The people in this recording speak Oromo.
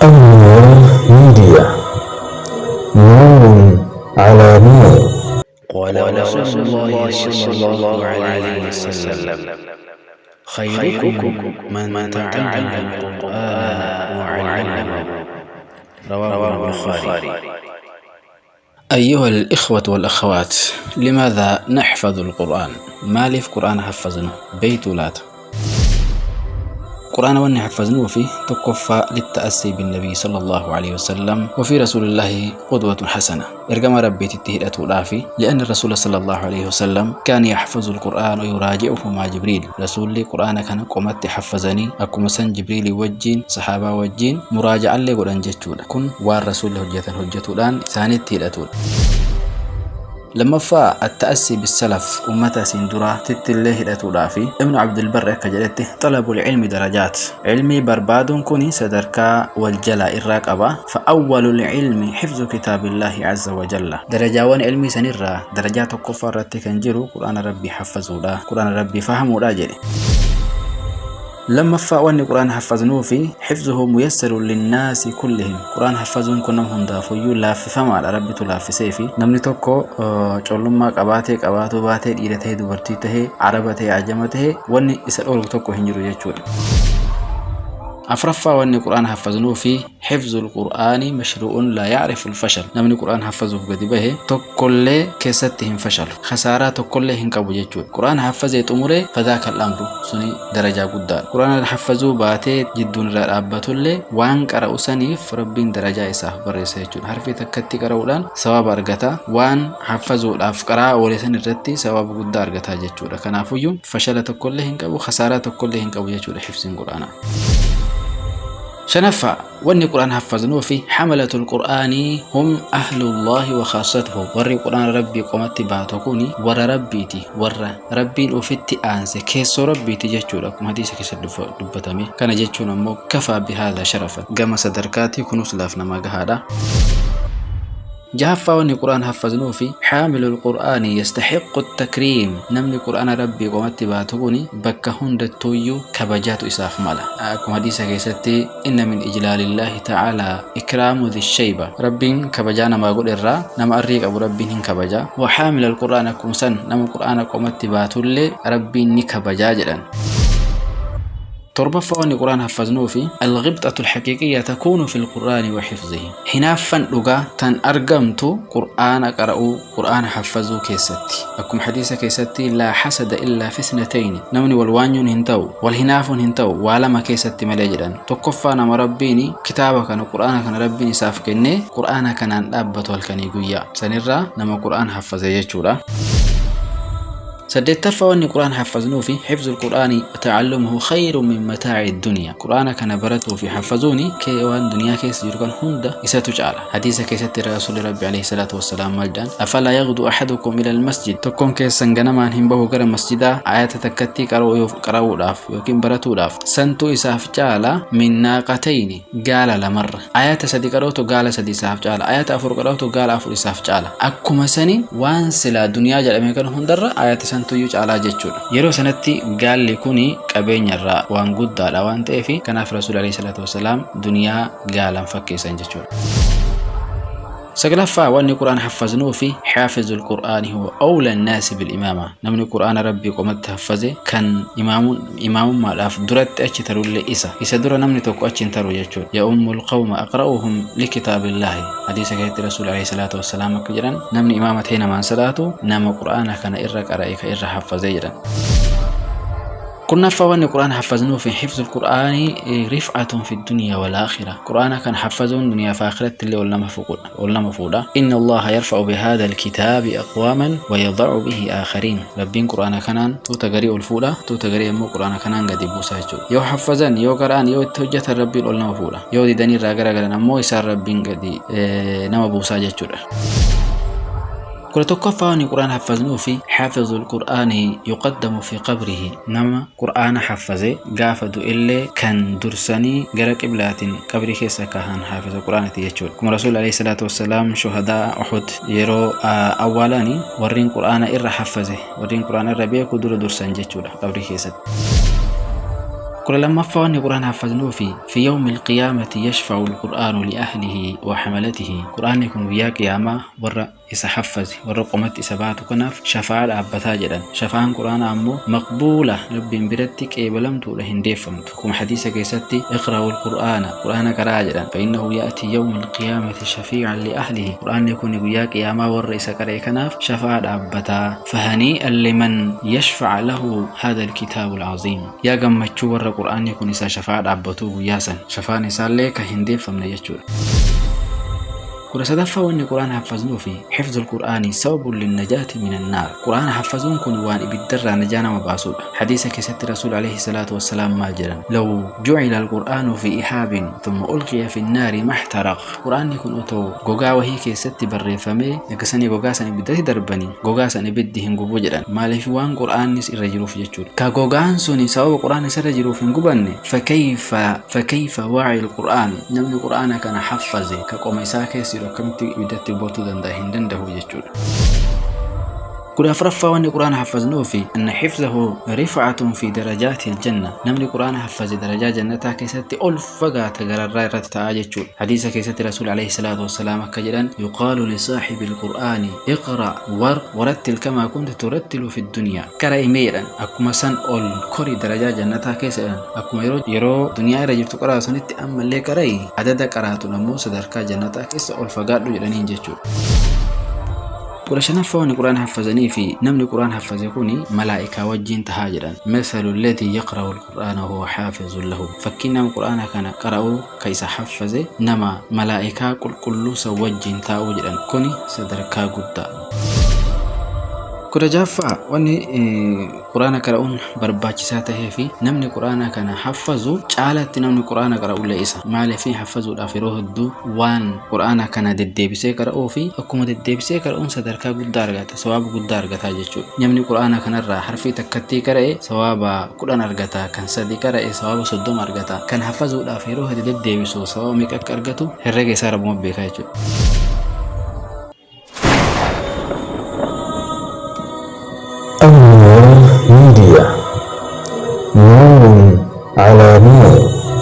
النور ميديا نور على نور. قال رسول الله صلى الله عليه وسلم: خيركم من تعلم القرآن وعلمه. رواه البخاري. أيها الإخوة والأخوات، لماذا نحفظ القرآن؟ Maaliif Qur'aana haffaznu beeytuu laata? Qur'aana wanni haffaznuufi tokkoffaa للتأسي بالنبي صلى الله عليه وسلم، وفي رسول الله قدوة حسنة، ergama rabbiititti hidhatuudhaafi. لأن الرسول صلى الله عليه وسلم كان يحفظ القرآن ويراجعه مع جبريل. Rasuulli Qur'aana kana qomatti haffazanii akkuma san Jibriilii wajjiin, sahaabaa wajjiin muraaja'allee godhan jechuudha. Kun waan rasuulli hojjetan hojjetuudhaan isaanitti hidhatuudha. Lammaffaa, التأسي بالسلف, ummata asiin duraa tittillee hidhatuudhaafi. Ibnu Abdulbarri akka jedhetti: طلب العلم درجات, cilmii barbaaduun kun sadarkaa wal jalaa irraa qaba. فأول العلم حفظ كتاب الله عز وجل. Darajaawwan ilmii sanirraa darajaa tokkoffaa irratti kan jiru Qur'aana Rabbii haffazuudha, Qur'aana Rabbii fahamuudha jedhe. Lammaffaa, wanni Qur'aana haffaznuufi حفظه ميسر للناس كلهم. Qur'aana haffazuun kun nama hundaafuyyuu laaffifamaadha, Rabbitu laaffisee fi namni tokko collummaa qabaatee, qabaatuu baatee, dhiira tahee, dubartii tahee, Araba tahee, Ajama tahee, wanni isa dhoorgu tokko hin jiru jechuudha. Afraffaa, wanni Qur'aana haffaznuufi حفظ القرآن مشروع لا يعرف الفشل. Namni Qur'aana haffazuuf gadi bahe tokkollee keessatti hin fashalu, khasaaraa tokkollee hin qabu jechuudha. Qur'aana haffazee xumuree فذاك الأمر suni darajaa guddaadha. Qur'aana haffazuu baatee jidduun irraa dhaabbatullee waan qara'u saniif Rabbiin darajaa isaaf barreessa jechuudha. Harfii takkatti qara'uudhaan sawaaba argata, waan haffazuudhaaf qaraa oole san irratti sawaaba guddaa argata jechuudha. Kanaafuyyuu fashala tokkollee hin qabu, khasaaraa tokkollee hin qabu jechuudha hifziin Qur'aanaa. Shanaffaa, wanni Qur'aan haffaznuufi حملة القرآن هم أهل الله وخاصته. Warri Qur'aan Rabbii qomatti baatu kuni warra Rabbiiti, warra Rabbiin ofitti aanse, keessoo Rabbiiti jechuudha, akkuma hadiisa keessa dubbatame. Kana jechuun ammoo كفى بهذا شرفا, gama sadarkaatii kunuus laaf nama gahaadha. Jahaffaa, wanni Qur'aan haffaznuufi حامل القرآن يستحق التكريم. Namni Qur'aana Rabbii qomatti baatu kuni bakka hundattuuyyuu kabajaatu isaaf mala. Akkuma hadiisa keessatti: إن من إجلال الله تعالى إكرام ذي الشيبة. Rabbiin kabajaa namaa godhe irraa nama arrii qabu Rabbiin hin kabaja. وحامل القرآن, akkuma san nama Qur'aana qomatti baatullee Rabbiin ni kabajaa jedhan. Torbaffaa, wanni Qur'aan haffaznuufi الغبطة الحقيقية تكون في القرآن وحفظه. Hinaaffan dhugaa tan argamtu Qur'aana qara'uu, Qur'aana haffazuu keessatti. Akkuma hadiisa keessatti: لا حسد إلا في اثنتين. Namni wal waanyuun hin ta'u, wal hinaafuun hin ta'u waa lama keessatti malee jedhan. Tokkoffaa, nama Rabbiin kitaaba kana, Qur'aana kana Rabbiin isaaf kennee Qur'aana kanaan dhaabbatu halkanii guyyaa. Sanirraa nama Qur'aana haffaze jechuudha. Saddeettaffaa, wanni Qur'aan haffaznuufi حفظ القرآن وتعلمه خير من متاع الدنيا. Qur'aana kana baratuu fi haffazuuni kee waan duniyaa keessa jiru kan hunda isatu caala. Hadiisa keessatti Rasuulli Rabbi عليه الصلاة والسلام maal jedhan? أفلا يغدو أحدكم إلى المسجد? Tokkoon keessan ganamaan hin bahu gara masjidaa ayata takkatti qara'uudhaaf yookiin baratuudhaaf? Santu isaaf caala من ناقتين, gaala lamarra. Ayata sadi qara'utu gaala sadi isaaf caala. Ayata afur qara'utu gaala afur isaaf caala. Akkuma sani waan silaa duniyaa jedhame kan hundarra ayata santuyyuu caalaa jechuudha. Yeroo sanatti gaalli kuni qabeenyarraa waan guddaadha waan ta'eef, kanaaf Rasuul عليه الصلاة والسلام duniyaa gaalan fakkeessan jechuudha. Saglaffaa, wanni Qur'aan haffaznuufi حافظ القرآن هو أولى الناس بالإمامة. Namni Qur'aana Rabbii qomatti haffaze kan imaamummaadhaaf duratti achi tarullee isa. Isa dura namni tokko achi hin taru jechuudha. يؤم القوم أقرؤهم لكتاب الله. Hadiisa keessatti Rasuul عليه الصلاة والسلام akka jedhan, namni imaama ta'e namaan salaatu nama Qur'aana kana irra qara'e, ka irra haffaze jedhan. Kurnaffaa, wanni Qur'aana haffaznuufi حفظ القرآن رفعة في الدنيا والآخرة. Qur'aana kan haffazuun duniyaa fi aakiratti illee ol nama fuudha. إن الله يرفع بهذا الكتاب أقواما ويضع به آخرين. Rabbiin Qur'aana kanaan tuuta garii ol fuudha, tuuta garii immoo Qur'aana kanaan gadi buusa jechuudha. Yoo haffazan, yoo qara'an, yoo itti hojjetan, Rabbiin ol nama fuudha. Yoo didanii irraa garagalan ammoo isaan Rabbiin gadi nama buusaa jechuudha. 11ffaa, wanni Qur'aana haffaznuufi حافظ القرآن يقدم في قبره. Nama Qur'aana haffaze gaafa du'ellee kan dursanii gara qiblaatiin qabrii keessa kahan haafiza Qur'aanati jechuudha. Akkuma Rasuulli عليه الصلاة والسلام shuhadaa Uhud yeroo awwaalanii warreen Qur'aana irra haffaze, warreen Qur'aana irra beeku dura dursan jechuudha qabrii keessatti. 12ffaa wanni Qur'aana haffaznuufi fi yawmi alqiyaamati yashfa'u alqur'aanu liahlihi wa hamalatihi. Qur'aanni kun guyyaa qiyaamaa warra isa haffaze, warra qomatti isa baatu kanaaf shafa'aa dhaabbataa jedhan. Shafa'aan Qur'aanaa ammoo maqbuula, Rabbiin biratti qeebalamtuudha, hin deeffamtu. Akkuma hadiisa keessatti iqra'u alqur'aana, Qur'aana qara'aa jedhan, fa innahu ya'tii yawma alqiyaamati shafii'an liahlihi. Qur'aanni kun guyyaa qiyaamaa warra isa qara'e kanaaf shafa'aa dhaabbataa. Fahanii'an liman yashfa'a lahu haadha alkitaabu al'aziim. Yaa gammachuu warra Qur'aanni kun isaa shafa'aa dhaabbatuu guyyaa san. Shafa'aan isaallee ka hin deeffamne jechuudha. 13ffaa wanni Qur'aana haffaznuufi hifzul Qur'aani sababun linnajaati minan naar. Qur'aana haffazuun kun waan ibiddarraa najaa nama baasuudha. Hadiisa keessatti Rasuul alayhi salaatu wassalaam maal jedhan? Law ju'ila alqur'aanu fi ihaabin thumma ulqiya fi nnaari mahtaraq. Qur'aanni kun otoo gogaa wahii keessatti barreeffamee eegasanii gogaa san ibiddatti darbanii gogaa san ibiddi hin gubu jedhan. Maaliif? Waan Qur'aannis irra jiruuf jechuudha. Ka gogaan suni sababa Qur'aanni isarra jiruuf hin gubanne, fakayfa waa'i alqur'aan, namni Qur'aana kana haffaze ka qoma isaa keessa jiru akkamitti ibiddatti gubatuu danda'a? Hin danda'u jechuudha. 14ffaa wanni Qur'aana haffaznuufi anna hifzahu rif'atun fi darajaati aljanna. Namni Qur'aana haffaze darajaa jannataa keessatti ol fagaata, gararraa irratti ta'a jechuudha. Hadiisa keessatti Rasuul alayhi salaatu wassalaam akka jedhan, yuqaalu lisaahibi alqur'aani iqra war warattil kamaa kunta turattilu fi dunyaa. Qara'i mee jedhan, akkuma san ol kori darajaa jannataa keessa jedhan. Akkuma yeroo duniyaa irra jirtu qaraatu sanitti ammallee qara'i, adada qaraatun ammoo sadarkaa jannataa keessa ol fagaadhu jedhaniin jechuudha. 15ffaa wanni Qur'aana haffazanii fi namni Qur'aana haffaze kuni malaa'ikaa wajjiin tahaa jedhan. Mathalu alladhii yaqra'u alqur'aana wahuwa haafizun lahu. Fakkiin nama Qur'aana kana qara'uu ka isa haffaze nama malaa'ikaa qulqulluu san wajjiin taa'uu jedhan. Kuni sadarkaa guddaa. 16ffaa wanni Qur'aana qara'uun barbaachisaa tahee fi namni Qur'aana kana haffazu caalatti namni Qur'aana qara'ullee isa. Maaliif? Haffazuudhaaf yeroo hedduu waan Qur'aana kana deddeebisee qara'uu fi akkuma deddeebisee qara'uun sadarkaa guddaa argata, sawaaba guddaa argataa jechuudha. Namni Qur'aana kanarraa harfii takkattii qara'e sawaaba 10 argata, kan 3 qara'e sawaaba 30 argata. Kan haffazuudhaaf yeroo hedduu deddeebisu sawaaba meeqa akka argatu herrega isaa Rabbuma beekaa jechuudha. Anwar Media. Nuur ala nuur.